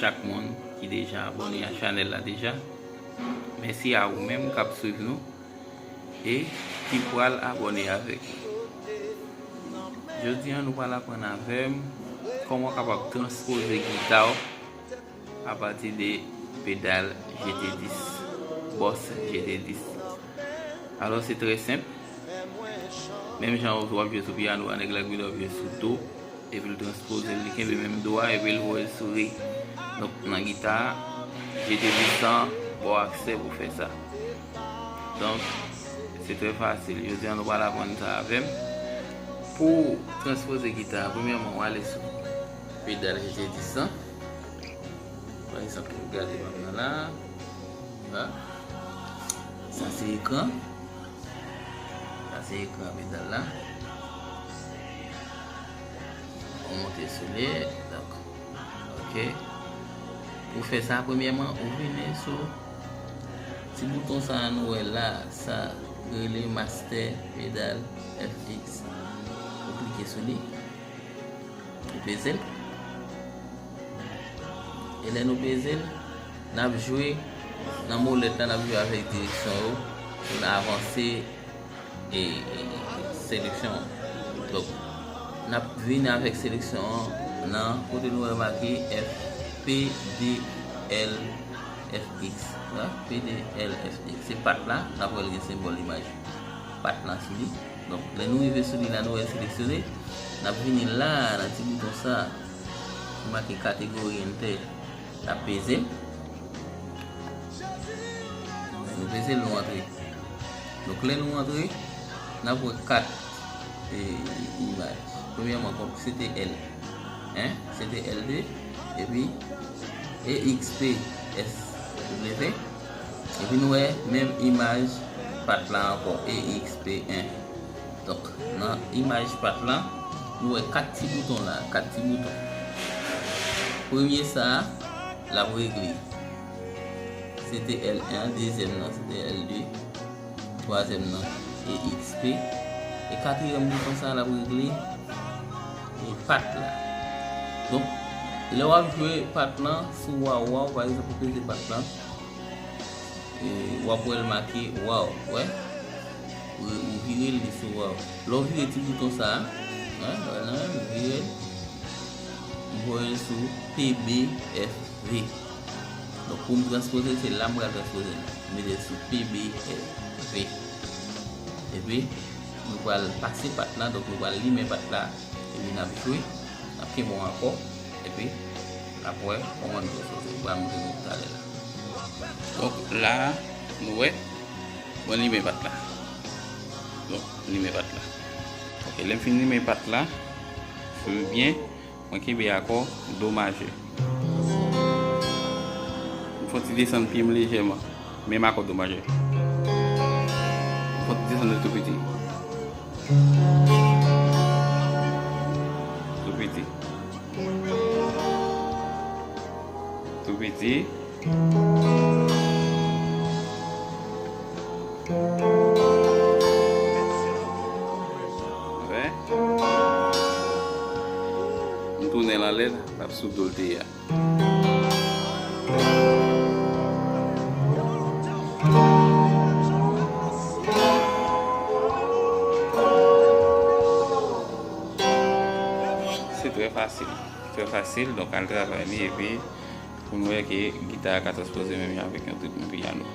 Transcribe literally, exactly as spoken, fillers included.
chak moun ki deja abòne a chanèl la deja. Mèsi a ou menm k ap swiv nou e ki pral abòne avèk nou. Jodi a, nou pral aprann avè m kòman w kapab transpoze gita w apati de pedal G T dis, Boss G T dis. Alò, se trè senp. Menm jan w ap jwe sou pyano a, nèg la gen dwa jwe sou do, epi l transpoze l, li kenbe menm do a, epi l voye l sou re. Donk, nan gita, G T dis lan ba w aksè pou fè sa. Donk, se trè fasil. Jodi a, nou pral aprann sa avè m. Pou w transpoze gita a, premyèman, w ale sou pedal G T dis lan. Pa egzanp, gade pa m nan la. La. Sa se ekran. Sa se ekran pedal la. Ou monte sou li. Donk, ok. Pou fè sa, premyèman, ou vini sou ti bouton sa a nou wè la, sa rele Master Pedal F X. Ou klike sou li. Ou peze l. E lè nou peze l, n ap jwe nan molèt la, n ap jwe avèk direksyon yo pou n avanse e, e, e seleksyon an. Donk, n ap vin avèk seleksyon an nan kote nou wè make F, P D L F X. Wè, P D L F X. Se pat la, n ap wè l gen senbòl imaj pat la sou li. Donk, lè nou rive sou li la, nou wè l seleksyone. N ap vini la, nan ti bouton sa, ki make category enter. N ap peze l. Nou peze l, nou antre. Donk, lè nou antre, n ap wè kat, e, imaj. Premyèman, konk se te L. Hein? Se te L de. Epi, E X P S W. Epi, nou wè menm imaj pat la ankò, E X P en. Donk, nan imaj pat la, nou wè kat ti bouton la, kat ti bouton. Premye sa a, l ap regle. Se te L en, dezyèm nan, se te L de, twazyèm nan, E X P. E katriyèm bouton sa a, l ap regle, e, pat la. Donk, lè w ap jwe pat lan, sou waw, waw, pa egzanp, ou peze pat lan, e, w ap wè l make waw, wè? Ou, ou vire l, li sou waw. Lè w vire ti bouton sa a, hein, wè nan, ou vire l, ou voye l sou P B F V. Donk, pou m transpoze l, se la m pral transpoze l. M mete l sou P B F V. Epi, nou pral pase pat la, donk nou pral limen pat la. Epi n ap jwe, n ap kenbe yon akò, epi n ap wè kòman nou fè sa. Ou pral montre nou talè la. Donk la, nou wè, mwen limen pat la. Donk, limen pat la. Ok, lè m fin limen pat la, swiv byen, mwen kenbe akò do majè. M fè yon ti desann pye m lejèman. Menm akò do majè. M fè yon ti desann tou piti. Tou piti. Tou piti. Vè. M tounen l anlè l, l ap sou do l te ye a. Se trè fasil. Trè fasil. Donk, al travay li epi pou n wè ke gita a ka transpoze menm jan avèk yon ritm pyano.